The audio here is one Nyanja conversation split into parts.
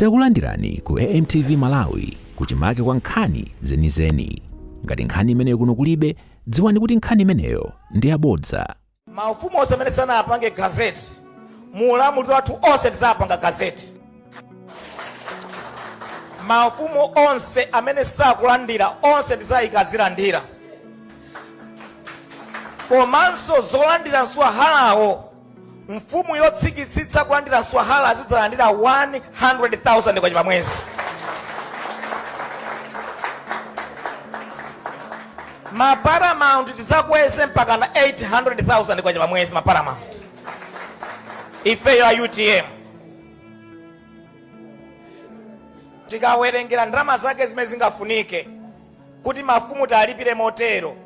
Takulandirani ku AMTV Malawi kuchimake kwa nkhani zenizeni. Ngati nkhani imeneyo kuno kulibe, dziwani kuti nkhani imeneyo ndi yabodza. Maufumu onse amene sanapange gazeti mu ulamuliro wathu onse tidzapanga gazeti. Maufumu onse amene sakulandira onse tidzayika azilandira. Komanso zolandira mswahalawo, mfumu yotsikitsitsa kulandira mswahala azidzalandira 100,000 kwacha pa mwezi. Ma paramount tizakweze mpaka na 800,000 kwacha pa mwezi ma paramount. Ifeyo a UTM tikawerengera ndalama zake zimene zingafunike kuti mafumu talipire motero,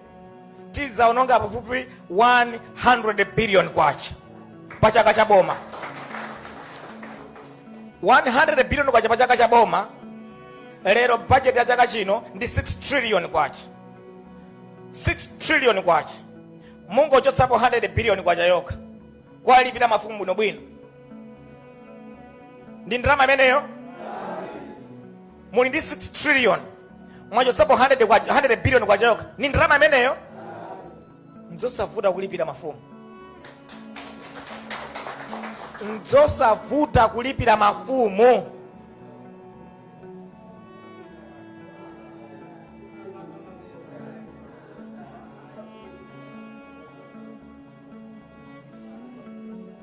tidzaononga pafupi 100 billion kwacha pa chaka cha boma. 100 billion kwacha pa chaka cha boma. Lero budget ya chaka chino ndi 6 trillion kwacha, 6 trillion kwacha. Mungochotsapo 100 billion kwacha yokha kwalipira mafumu bwinobwino, ndi ndalama imeneyo. Muli ndi 6 trillion, mwachotsapo 100 billion kwacha yokha, ni ndalama imeneyo. Nzosavuta kulipira mafumu, nzosavuta kulipira mafumu.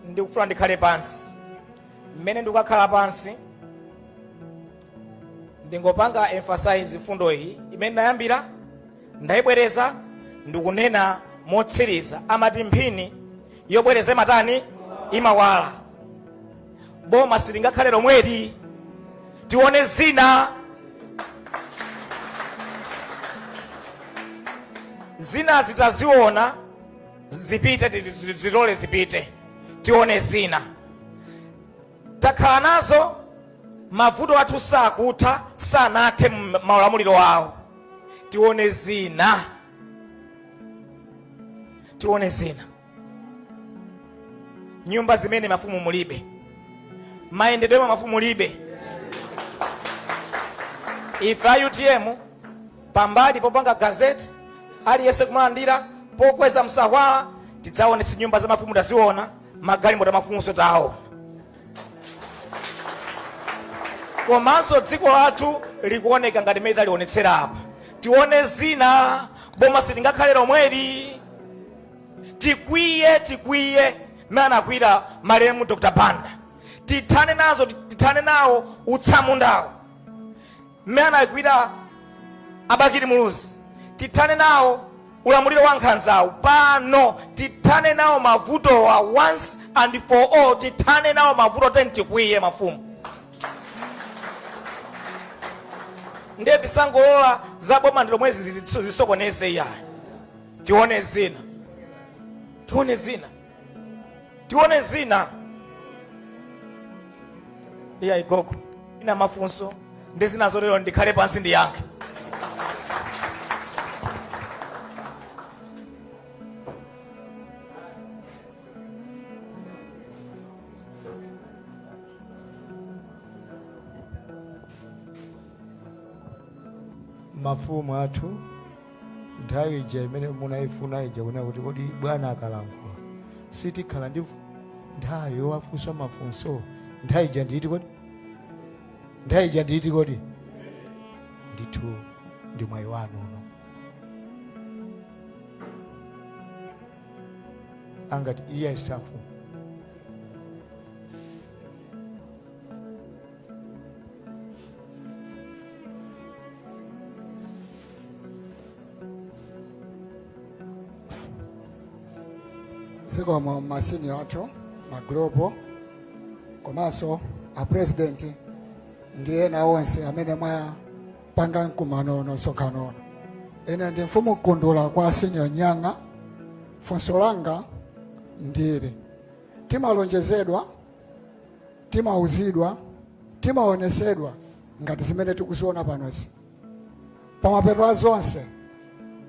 Ndikufuna ndikhale pansi. Mmene ndikukakhala pansi, ndingopanga emphasize mfundo iyi imene ndayambira, ndayibwereza, ndikunena motsiriza. Amati mphini yobwereza imatani? Imawala. Boma silingakhale lomweli, tione zina. Zina zitaziona zipite, zilole zipite, tione zina. Takhala nazo mavuto athu sakutha, sanathe maulamuliro awo. Tione zina, tione zina. Nyumba zimene mafumu mulibe, mayendedwe mafumu mulibe. Ife a UTM pambali popanga gazeti aliyense kumalandira, pokweza msahwala tidzaonetsa nyumba za mafumu taziona, magalimoto mafumunso taona. Komanso dziko lathu likuoneka ngati mmene talionetsera apa. Tione zina, boma silingakhale lomweli. Tikwiye, tikwiye mmene anakwira malemu Dr. Banda. Tithane nazo, tithane nawo utsamundawo mmene anakwira Abakili Muluzi. Tithane nawo ulamuliro wa nkhanzawu pano, tithane nawo mavutowa once and for all. Tithane nawo mavuto, teni tikwiye mafumu. Ndiye tisangolola za boma ndi lomwezi zisokoneze, iyayi. Tione zina, tione zina, tione zina. Iya igogo ina mafunso ndi zina zotero, ndikhale pansi ndiyankhe. Mafumu athu, nthawi ija imene munayifuna ija, kunena kuti kodi bwana akalankhula sitikhala ndi nthawi yowafunsa mafunso, nthawi ija ndiyiti kodi? Nthawi ija ndiyiti kodi? Ndithu ndi mwayi wanu uno. Angati iye asafu Zikomo ma senior athu, ma group, komanso a president ndi ena onse amene mwapanga mkumano uno, msonkhano uno. Ine ndi mfumu Kundula kwa senior Nyang'a. Funso langa ndili: timalonjezedwa, timauzidwa, timaonesedwa ngati zimene tikuziona panozi. Pamapeto a zonse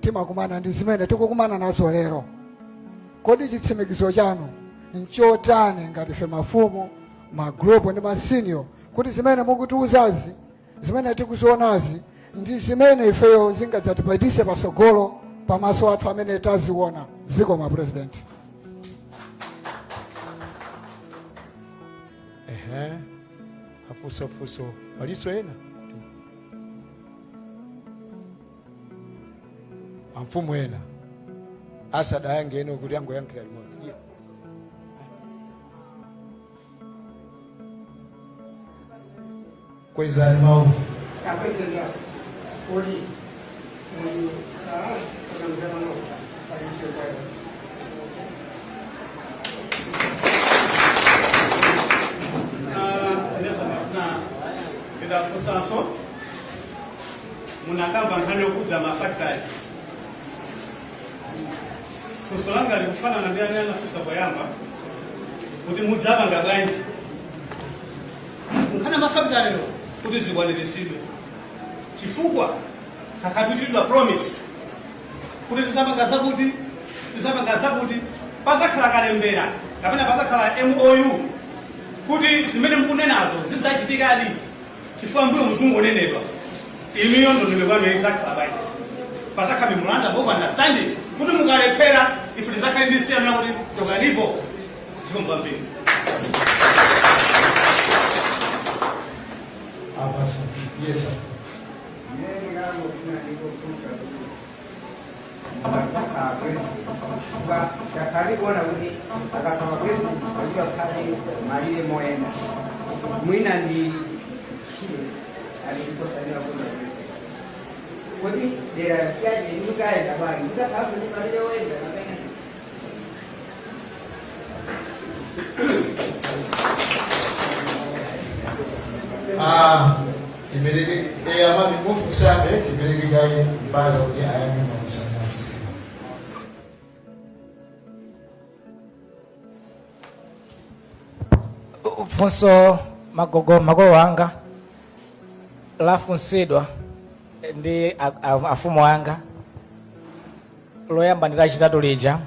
timakumana ndi zimene tikukumana nazo lero. Kodi chitsimikizo chanu nchotani ngati ife mafumu, ma group ndi ma senior Kuti zimene mukutiuzazi, zimene tikuzionazi ndi zimene ifeyo zingadzatipitise patsogolo pamaso athu amene taziona. Zikomo President. Ehe, afunsafunso palinso ena amfumu ena asadayankhe eno kuti angoyankhira limodzi. Yeah. Kwezani mawu. Apresident, kodi muli alliance kapena nokha pali kwayo? Ndidafunsanso, munakamba nkhani yokhudza mafakitale. Funso langa likufanana ndi amene anafunsa poyamba kuti mudzapanga bwanji nkhani ya mafakitaleyo kuti zikwaniritsidwe, chifukwa takhala tikuchitidwa promise kuti tizapanga zakuti, tizapanga zakuti. Pazakhala kalembera kapena pazakhala MOU kuti zimene mukunenazo zidzachitikadi? Chifukwa mbuyo mukungonenedwa. Inuyo ndondomeko yanu izakhala bwanji? Pazakhala memorandum of understanding kuti mukalephera ife tizakhale ndi siyana kuti chokanipo? Zikomo kwambiri. Apa, yes sir. Ine ndingangofuna ndingofunsa kuti mukakhala president, chifukwa takhala tikuona kuti akakhala president pachita kukhale malire moyenda, mwina ndi chile alikukosanira kuona president, kodi dera Siyanje muzayenda bwanji? Muzakhalanso ndi malire oyenda kapena? Ah, tipereke amami mufunsabe, tipereke kaye mpata kuti ayankhe mafunso anafunsidwa. Funso magogo makolo anga lafunsidwa ndi afumu anga loyamba ndi lachitatu lija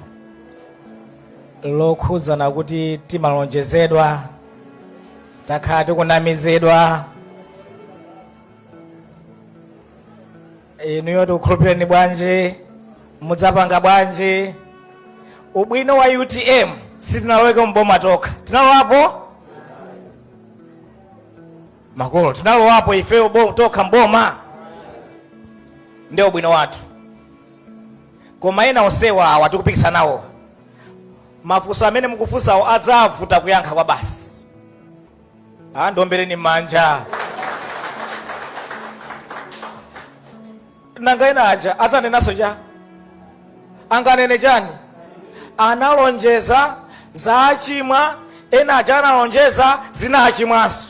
lokhudzana kuti timalonjezedwa, takhala tikunamizidwa, inuyo tikukhulupireni bwanji? Mudzapanga bwanji? Ubwino wa UTM, sitinaloweko mboma tokha. Tinalowapo makolo, tinalowapo ifeyo tokha mboma, ndiye ubwino wathu. Koma ena onsewa awa tikupikisana nawo, mafunso amene mukufunsawo adzavuta kuyankha kwa basi. Ah, ndiombereni m'manja. Nanga ena aja adzanenanso cha anganene chani? Analonjeza zachimwa, ena aja analonjeza zinachimwanso.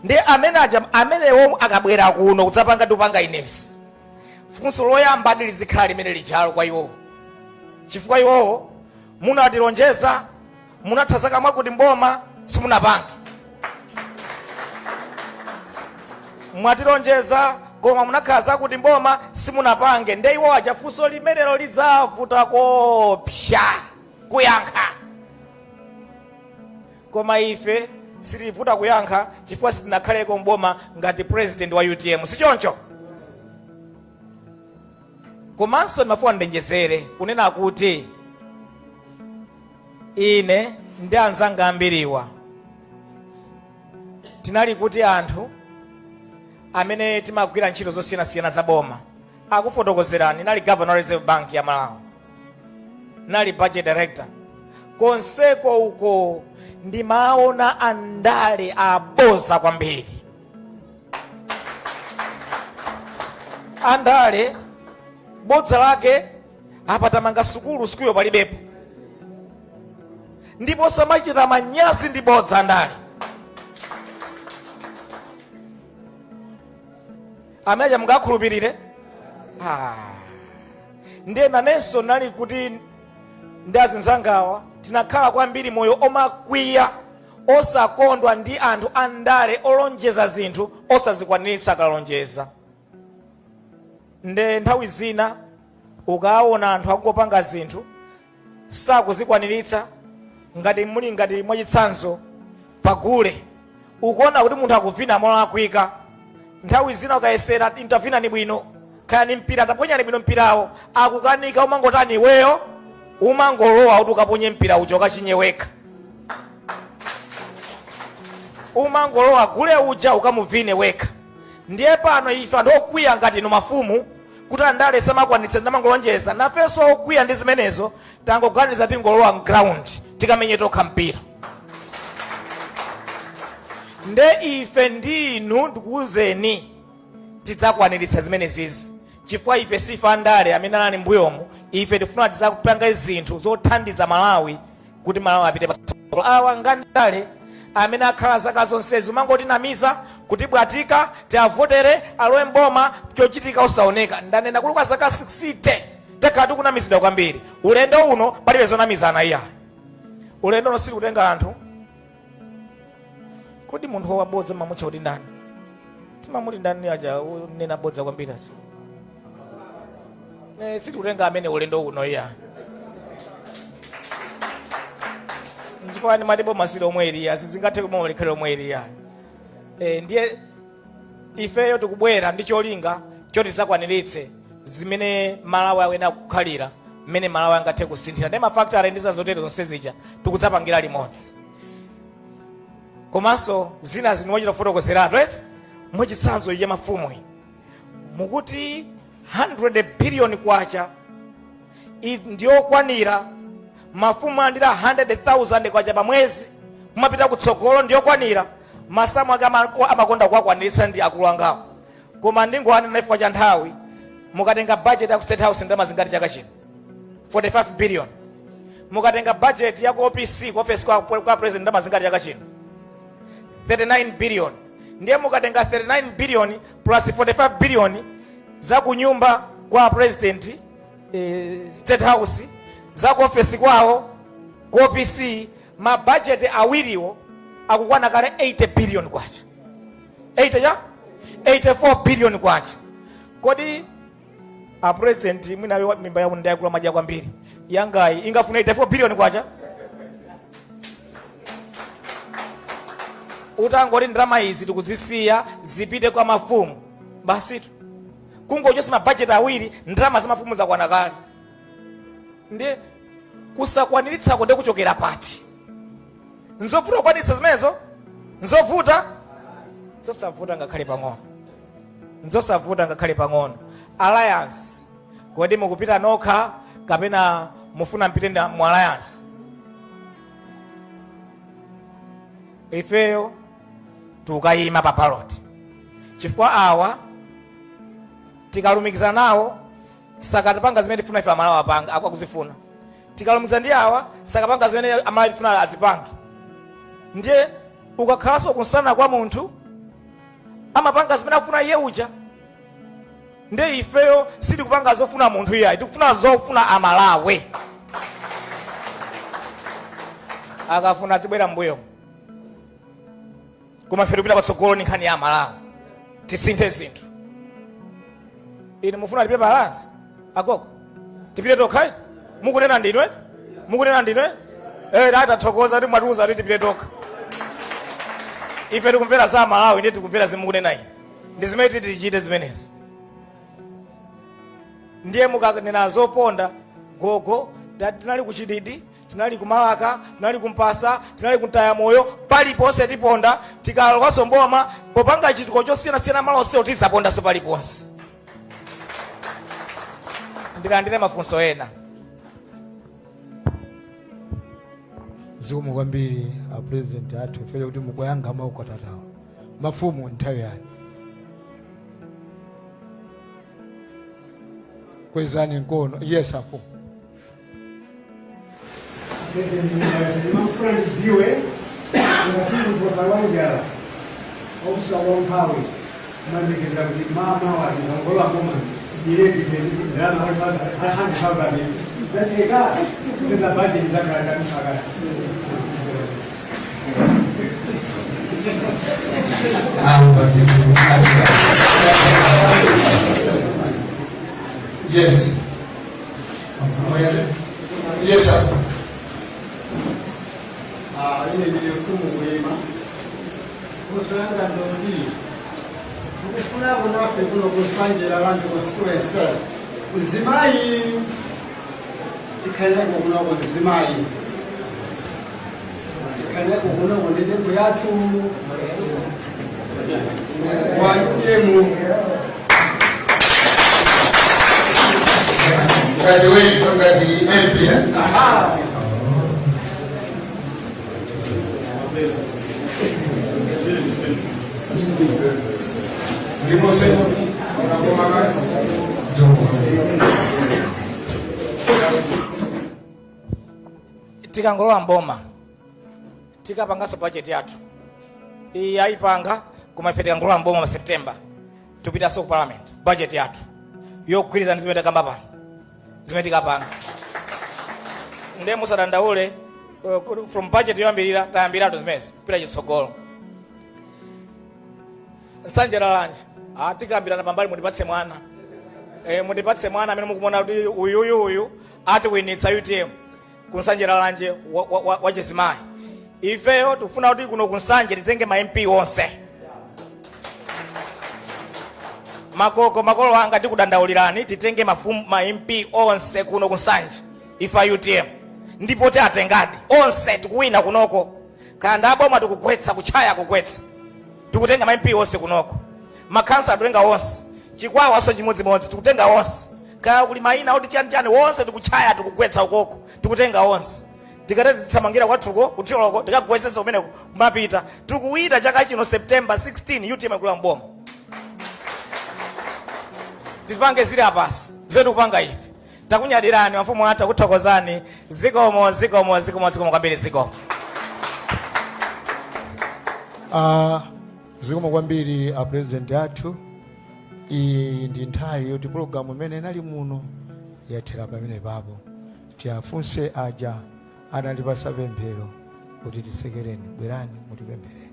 Ndi amene aja amenewo akabwera kuno kudzapanga ndikupanga inezi, funso loyamba lizikhala limene lijalo kwa iwowo, chifukwa iwowo munatilonjeza, munatha zaka mwakuti mboma simunapange, mwatilonjeza koma munakhala zakuti mboma simunapange. Nde iwo aja funso limenelo lidzavuta kopsa kuyankha. Koma ife silivuta kuyankha chifukwa sitinakhaleko mboma ngati president wa UTM, sichoncho? Komanso ndimafuna ndonjezere kunena kuti ine ndi anzanga ambiriwa tinali kuti anthu amene timagwira ntchito zosiyanasiyana za boma. Akufotokozerani, nali governor wa Reserve Bank ya Malawi, nali budget director konseko uko, ndimaona andale aboza kwambiri. Andale bodza lake apa tamanga sukulu, sukuluyo palibepo, ndipo samachita manyazi ndi bodza andale amene aja. Mungakhulupirire? Ah. Ndiye nanenso nali kuti ndi azinzangawa tinakhala kwambiri moyo omakwiya, osakondwa ndi anthu andale olonjeza zinthu osazikwaniritsa akalonjeza. Nde nthawi zina ukaona anthu akungopanga zinthu sakuzikwaniritsa, ngati muli ngati mwachitsanzo pagule. Ukuona kuti munthu akuvina molakwika, nthawi zina ukayesera tavinani bwino, kaya ni mpira, taponyani bwino mpirawo, akukanika, umangotani iweyo? Umangolowa kuti ukaponye mpira uja, ukachinye wekha. Umangolowa gule uja ukamuvine wekha. Ndiye pano ife anthu okwiya ngati inu mafumu kuti andale samakwanitsa, amangolonjeza, nafenso okwiya ndi zimenezo tangoganiza tingolowa mground tikamenye tokha mpira. Nde ife ndinu ndikuwuzeni tidzakwaniritsa zimenezizi, chifukwa ife sife andale amene anali mbuyomu. Ife tifuna tidzapange zinthu zothandiza Malawi kuti Malawi apite patsogolo. Awa ngandale amene akhala zaka zonsezi umangotinamiza, kutibwatika, tiavotere alowe mboma, chochitika osaoneka. Ndanena kuti kwa zaka 60 takhala tikunamizidwa kwambiri. Ulendo uno palibe zonamizana iya. Ulendo uno sitikutenga anthu. Kodi munthu wabodza mamutcha kuti ndani? Timamuti ndani aja unena bodza kwambiri aja? Sitikutenga amene ulendo uno iya, chifukwa ndimati boma si lomweli iya, sizingathe boma likhale lomweli iya. Ndiye ifeyo tikubwera ndi cholinga choti tidzakwaniritse zimene Malawi akuyenera kukhalira, mmene Malawi angathe kusinthira ndi mafactory ndi zazotero zonse zija tikudzapangira limodzi, komanso zina zinu wachita kufotokozeratu eti. Mwachitsanzo iye mafumu iyi mukuti 100 billion kwacha ndiyokwanira mafumu alandira 100,000 kwacha pa mwezi kumapita kutsogolo, ndiyokwanira. Masamu ake amakonda kuwakwaniritsa ndi akulu angawo, koma ndingowanena chifukwa cha nthawi. Mukatenga budget ya ku State House, ndalama zingati chaka chino? 45 billion. Mukatenga budget ya ku OPC, ku office kwa president, ndalama zingati chaka chino? 39 billion. Ndiye mukatenga 39 billion plus 45 billion za ku nyumba kwa president, State House, za ku office kwawo ku OPC, mabajeti awiriwo akukwana kale 80 billion kwacha, 80 cha 84 billion kwacha. Kodi a president mwina mimba yawo ndiyakula, madya kwambiri, yangayi ingafuna 84 billion kwacha? Utangoti ndalama izi tikuzisiya zipite kwa mafumu basitu, kungochosa mabajeti awiri, ndalama za mafumu zakwana kale. Ndiye kusakwaniritsako ndi kuchokera pati? Nzovuta kukwanitsa zimenezo? Nzovuta? Nzosavuta ngakhale pang'ono, nzosavuta ngakhale pang'ono. Alliance, kodi mukupita nokha kapena mufuna mpite mu alliance? Ifeyo tikukayima pa ballot, chifukwa awa tikalumikizana nawo sakatipanga zimene tifuna ife Amalawi apanga akuzifuna. Tikalumikiza ndi awa sakapanga zimene Amalawi tifuna azipange. Ndiye ukakhalanso kunsana kwa munthu amapanga zimene akufuna iye uja. Ndiye ifeyo sitikupanga zofuna munthu iyayi, tikufuna zofuna Amalawi. Akafuna azibwera mbuyo, koma ife tikupita patsogolo ndi nkhani ya Amalawi, tisinthe zinthu. Ine mufuna tipite pa alliance? Agogo, tipite tokha? Mukunena ndinwe, mukunena ndinwe. Tathokoza kuti mwatiuza kuti tipite tokha. Ife tikumvera za Amalawi, ndiye tikumvera zimukunena ine ndi zimene titi tichite zimenezi. Ndiye mukanena zoponda gogo, tinali ku Chididi, tinali ku Malaka, tinali ku Mpasa, tinali ku Mtayamoyo, paliponse tiponda. Tikalowanso mboma popanga chitukuko chosiyanasiyana malo onsewo tidzapondanso paliponse. Ndilandire mafunso ena. Zikomo kwambiri a president athu ife kuti mukuyankha mwaukatatawa. Mafumu, nthawi yanu, kwezani mkono. Yes, afumu. Ndimafuna ndidziwe ngati munthu akalwa njala okusowa umphawi kumayembekezera kuti mama wati ngangolowa boma ndiye ndalama 100,000 zatheka kupeza bajeti zakhala takuphakati. Yes. Yes, sir. Ine ndine mfumu Kulima. Tikufunako nafe kuno ku Nsanje Lalanje constituency mzimayi tikhaleko kunoko, mzimayi tikhaleko kunoko ndi nyimbo yathu wa UTM. Ngati wewe ngati MP, eh? Aha. Ndipo sema zombo. Tikangolowa mboma, tikapanganso budget yathu. Iyi ayipanga, koma ife tikangolowa mboma mu September, tupitanso ku parliament, budget yathu yogwirizana ndi zimene takamba pano, zimene tikapanga. Ndiye musadandaule, from budget yoyambirira tayambiratu zimenezi kupita chitsogolo. Nsanje Lalanje, ah, tikambirana pambali. Mundipatse mwana, mundipatse mwana amene mukumona kuti uyuyu uyu atiwinitsa UTM ku Nsanje Lalanje wa chizimayi. Ifeyo tikufuna kuti kuno ku Nsanje titenge ma MP onse. Makoko, makolo anga, tikudandaulirani, titenge mafumu, ma MP onse kuno ku Nsanje ife a UTM, ndipo tiatengadi onse. Tikuwina kunoko, kaya ndaboma tikugwetsa, kuchaya kugwetsa, tikutenga ma MP onse kunoko. Makhansala tikutenga onse. Chikwawaso chimodzimodzi, tikutenga onse. Kaya kuli mayina oti chani chani, onse tikuchaya, tikugwetsa ukoko, tikutenga onse. Tikati tithamangira kwathuko ku Thyoloko, tikagwetsetsa kumeneko, kumapita. Tikuwina chaka chino September 16, UTM ikula mboma. Tizipange zili apasi zimene tikupanga ife. Takunyadirani mafumu athu, akuthokozani. Zikomo, zikomo, zikomo, zikomo kwambiri, zikomo. Ah, zikomo kwambiri a president athu. Iyi ndi nthawi yoti pologalamu imene inali muno yathera pamene papo. Tiafunse aja anatipasa pemphero kuti titsekereni. Bwerani mutipempherere.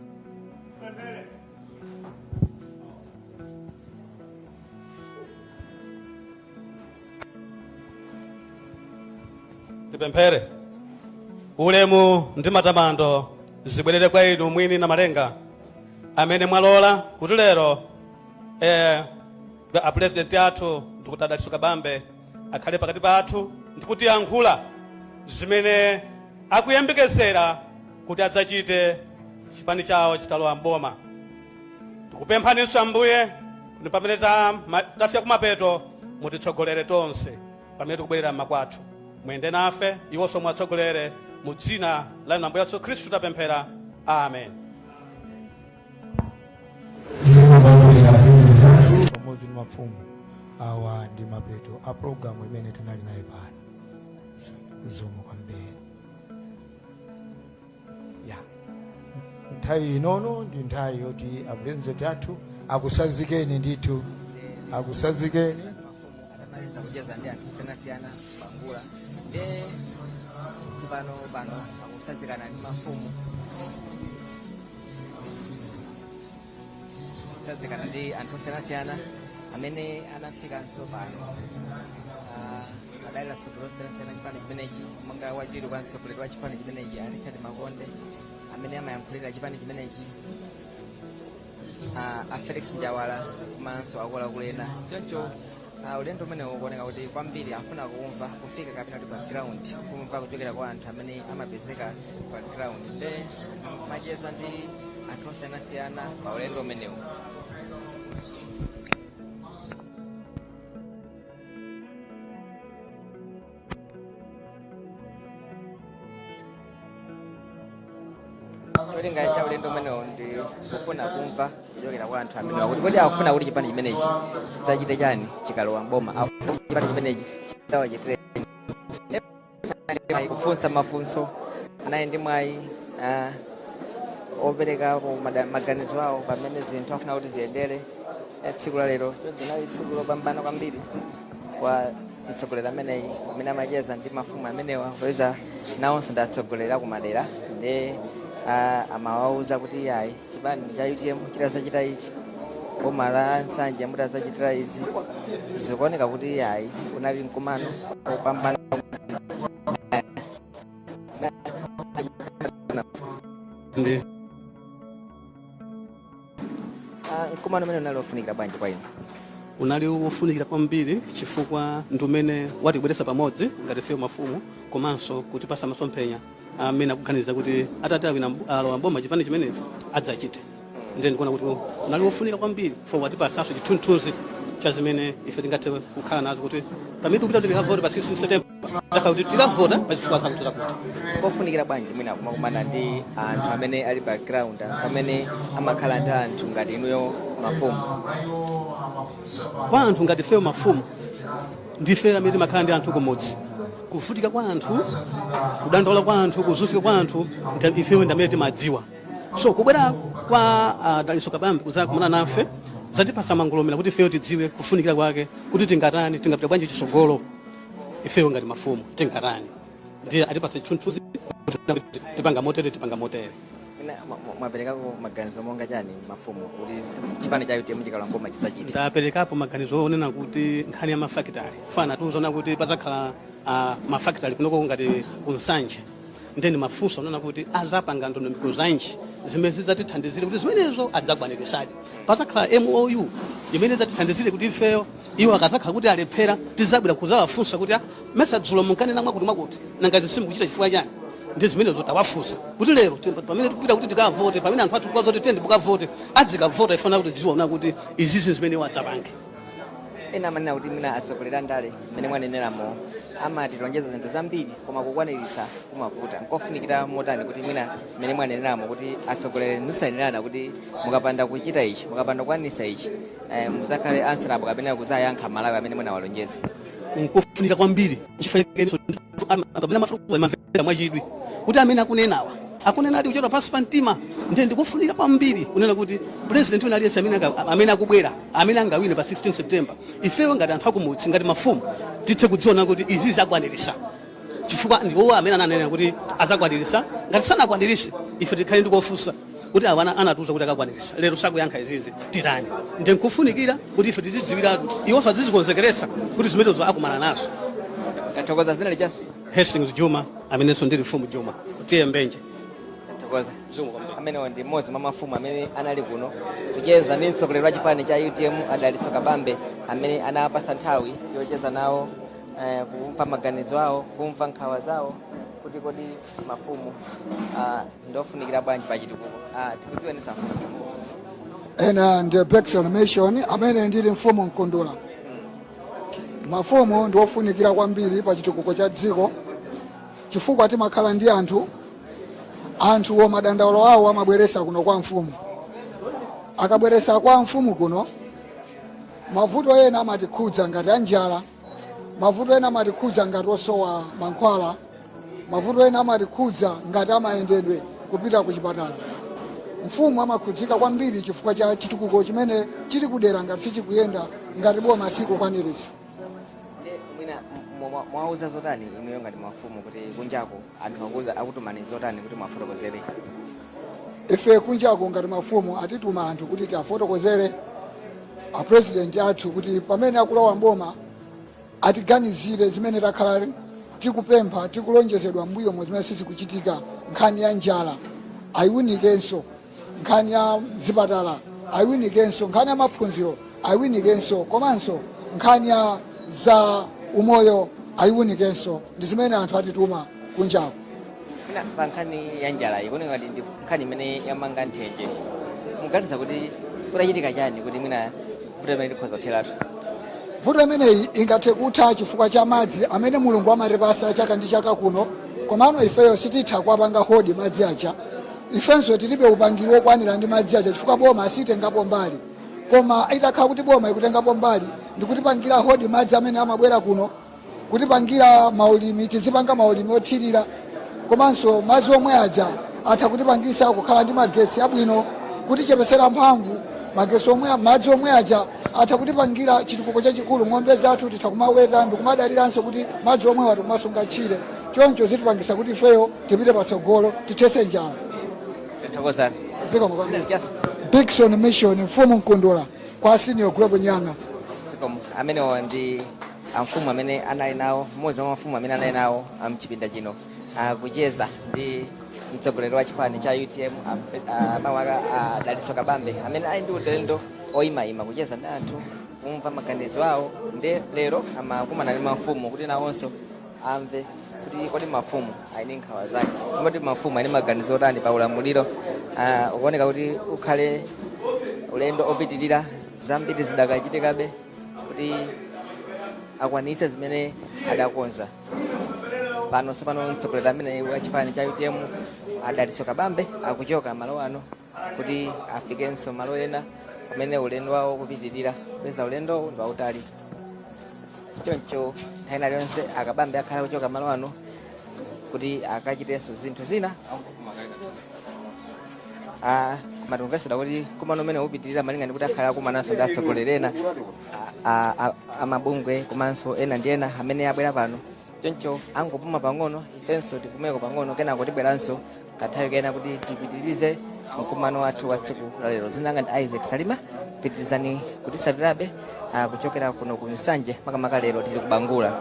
Tipemphere. Ulemu ndi matamando zibwerere kwa inu mwini na malenga, amene mwalola kuti lero apurezidenti athu Dr. Dalitso Kabambe akhale pakati pathu ndi kutiyankhula zimene akuyembekezera kuti adzachite chipani chawo chitalowa mboma. Tikupemphaninso Ambuye kuti pamene tafika kumapeto, mutitsogolere tonse pamene tikubwerera m'makwathu. Muyende nafe, iwonso muwatsogolere. Mu dzina la inu Ambuye Yesu Khristu tapemphera, amen. Zikomo kwambiri apresident athu pamodzi ndi mafumu. Awa ndi mapeto a pologalamu imene tinali nayo pano. Zikomo kwambiri. Ya, nthawi inono ndi nthawi yoti apresident athu akusazikeni ndithu, akusazikeni. Mafumu atamaliza kucheza ndi anthu osiyanasiyana Bangula, nde tsopano pano akusazikana ndi mafumu, kusazikana ndi anthu osiyanasiyana amene anafikanso pano. Adali atsogoleri osiyanasiyana chipani chimenechi, monga wachiwiri kwa mtsogoleri wa chipani chimenechi a Richard Makonde, amene amayankhulira chipani chimenechi a Felix Njawala, komanso akuluakulu ena. Choncho ulendo umenewu ukuoneka kuti kwambiri afuna kumva kufika kapena kuti pa ground, kumva kuchokera kwa anthu amene amapezeka pa ground, nde macheza ndi anthu osiyanasiyana pa ulendo umenewu. Cholinga cha ulendo umenewu ndi kufuna kumva kuchokera kwa anthu amenewa kuti kodi akufuna kuti chipani chimenechi chidzachite chani chikalowa mboma, akufuna kuti chipani chimenechi chidzawachitire, kufunsa mafunso anayi ndi mwayi operekapo maganizo awo pamene zinthu afuna kuti ziyendere. Tsiku la lero linali tsiku lopambana kwambiri kwa mtsogoleri ameneyi amene amacheza ndi mafumu amenewa, popeza nawonso ndi atsogoleri akumadera, ndi amawauza kuti ayi, chipani cha UTM chitazachita ichi, boma la Nsanje mutazachitira izi. Zikuoneka kuti ayi, unali mkumano opambana. Ndi Mkumano Mkumano umene unali ofunikira bwanji kwa inu? Unali wofunikira kwambiri chifukwa ndi umene watibweretsa pamodzi ngati ifeyo mafumu, komanso kutipasa masomphenya amene akuganiza kuti atati awina, alowa mboma chipani chimenechi, adzachite. Ndiye ndikuona kuti unali wofunika kwambiri for watipasanso chithunzithunzi cha zimene ife tingathe kukhala nazo kuti pamene tikupita kuti tikavote pa 16 September, takhala kuti tikavota pa zifukwa zakuti zakuti. Kofunikira bwanji mwina kumakumana ndi anthu amene ali pa ground, anthu amene amakhala ndi anthu ngati inuyo mafumu? Kwa anthu ngati ifeyo mafumu, ndife amene timakhala ndi anthu kumudzi. Kuvutika kwa anthu, kudandaula kwa anthu, kuzunzika kwa anthu, ifeyo ndi amene timadziwa. So kubwera kwa Dalitso Kabambe kudzakumana nafe zatipasa mangolomera kuti ifeyo tidziwe kufunikira kwake, kuti tingatani, tingapita bwanji chitsogolo, ifeyo ngati mafumu tingatani. Ndiye atipasa chithunzithunzi kuti tipanga motere, tipanga motere. Mwina mwaperekako maganizo monga chani mafumu kuti chipani cha UTM chikalowa mboma chidzachite? Ndaperekapo maganizo onena kuti nkhani ya mafakitali, fana tiuzona kuti padzakhala mafakitali kunoko ngati kuNsanje. Ndiye ndimafunsa onena kuti azapanga ndondomeko zanji zimene zidzatithandizire kuti zimenezo adzakwanirisadi. Padzakhala MOU imene idzatithandizire kuti ifeyo, iwo akadzakhala kuti alephera, tizabwera kudzawafunsa kuti, "Ah, mesa dzulo munkanena mwakuti mwakuti, nanga simukuchita chifukwa chani?" Ndi zimenezo tawafunsa kuti lero pamene tikupita kuti tikavote, pamene anthu athu tikazoti tiyende mukavote, adzikavota ifana kuti tiziona kuti izizi zimene iwo adzapange. Ena amanena kuti mwina atsogoleri a ndale, mmene mwaneneramo, amatilonjeza zinthu zambiri koma kukwanirisa kumavuta. Nkofunikira motani kuti mwina mmene mwaneneramo kuti atsogoleri musayenerana kuti mukapanda kuchita ichi, mukapanda kukwanirisa ichi, muzakhale answerable kapena kuzayankha Malawi amene munawalonjeza? Nkofunika kwambiri chifukwa kapena mafuta mamvera mwachidwi kuti amene akunenawa akunena adi kuchokera pansi pa mtima. Ndiye ndikufunika kwambiri kunena kuti president wina aliyense amene akubwera, amene angawine pa 16 September, ifeyo ngati anthu akumudzi, ngati mafumu, tithe kudziona kuti izi zakwanirisa, chifukwa ndiwo amene ananena kuti azakwanirisa. Ngati sanakwanirise, ife tikhale ndikofunsa kuti awa anatiuza kuti akakwanirisa, lero sakuyankha izizi, titani? Ndiye nkufunikira kuti ife tizidziwiratu, iwonso azizikonzekeresa kuti zimenezo akumana nazo. Tathokoza. Zina lichaso? Hastings Juma, amenenso ndili mfumu Juma, T/A Mbenje. Tathokoza. Zikomo kwambiri. Amenewo ndi mmodzi mwa mafumu amene anali kuno kucheza ndi mtsogoleri wa chipani cha UTM, a Dalitso Kabambe, amene anawapasa nthawi yocheza nawo, kumva maganizo awo, kumva nkhawa zawo, kuti kodi mafumu ndofunikira bwanji pa chitukuko. Tikudziweni mfumu. Ine ndi Bergson Mission, amene ndili mfumu Mkundula. Mafumu ndi ofunikira kwambiri pa chitukuko cha dziko chifukwa timakhala ndi anthu. Anthuwo madandaulo awo amabweresa kuno kwa mfumu. Akabweresa kwa mfumu kuno, mavuto ena amatikhudza ngati anjala, mavuto ena amatikhudza ngati osowa mankhwala, mavuto ena amatikhudza ngati amayendedwe kupita ku chipatala. Mfumu amakhudzika kwambiri chifukwa cha chitukuko chimene chili kudera ngati sichikuyenda, ngati boma sikukwaniritsa. Nde mwina mwauza zotani inuyo ngati mafumu kuti kunjako anthu akuza akutumani zotani kuti mwafotokozere? Ife kunjako ngati mafumu atituma anthu kuti tiafotokozere apresident athu kuti pamene akulowa mboma atiganizire zimene takhala tikupempha, tikulonjezedwa mbuyomo, zimene sizikuchitika. Nkhani ya njala ayiwunikenso, nkhani ya zipatala ayiwunikenso, nkhani ya maphunziro ayiwunikenso, komanso nkhani ya za umoyo ayiwunikenso. Ndi zimene anthu atituma kunjako. Mwina pa nkhani ya njala iyi, kuoneka ngati ndi nkhani imene yamanga nthenje, muganiza kuti kutachitika chani kuti mwina vuto imene likhoza kutheratu? Vuto imeneyi ingathe kutha chifukwa cha madzi amene Mulungu amatipasa chaka ndi chaka kuno. Komano ifeyo sititha kuwapanga hold madzi aja. Ifenso tilibe upangiri wokwanira ndi madzi aja chifukwa boma sitengapo mbali. Koma itakhala kuti boma ikutengapo mbali ndikutipangira hold madzi amene amabwera kuno, kutipangira maulimi, tizipanga maulimi othirira, komanso madzi omwe aja atha kutipangisa kukhala ndi magesi abwino, kutichepesera mphamvu magesi omwe. Madzi omwe aja atha kutipangira chitukuko chachikulu. Ng'ombe zathu titha kumaweta ndikumadaliranso kuti madzi omwewa tikumasunga tchire. Choncho zitipangisa kuti ifeyo tipite patsogolo, tithese njala. Tathokoza. Zikomo kwambiri. Chaso? Dickson Mission, mfumu Mkundula, kwa Senior Global Nyanga. Zikomo. Amenewo ndi amfumu amene anali nawo, mmodzi mwa mafumu amene anali nawo amchipinda chino akucheza ndi mtsogoleri wa chipani cha UTM, makamaka a Dalitso Kabambe, amene ali ndi ulendo. oyimayima kucheza ndi anthu kumva maganizo awo nde lero amakumana ndi mafumu kuti nawonso amve kuti kodi mafumu ali ndi nkhawa zanji kodi mafumu ali ndi maganizo otani pa ulamuliro. Ukuoneka kuti ukhale ulendo opitirira, zambiri zidakachitikabe kuti akwanitse zimene adakonza. Pano tsopano mtsogoleri amene wa chipani cha UTM a Dalitso Kabambe akuchoka malo ano kuti afikenso malo ena pamene ulendo wawo ukupitirira, popeza ulendowu ndi wautali. Choncho nthawi ina iliyonse akabambe akhala kuchoka malo ano kuti akachitenso zinthu zina. Koma tikumvetsedwa kuti mkumano umene upitirira malinga ndi kuti akhala akumananso ndi atsogoleri ena amabungwe komanso ena ndi ena amene abwera pano. Choncho angopuma pang'ono, ifenso tipumeko pang'ono, kenako tibweranso kanthawi kena kuti tipitirize mkumano wathu wa tsiku la lero. Dzina langa ndi Isaac Salima, pitirizani kutisatirabe kuchokera kuno ku Nsanje, makamaka lero tili ku Bangula.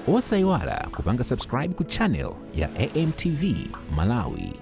Osayiwala kupanga subscribe ku channel ya AMTV Malawi.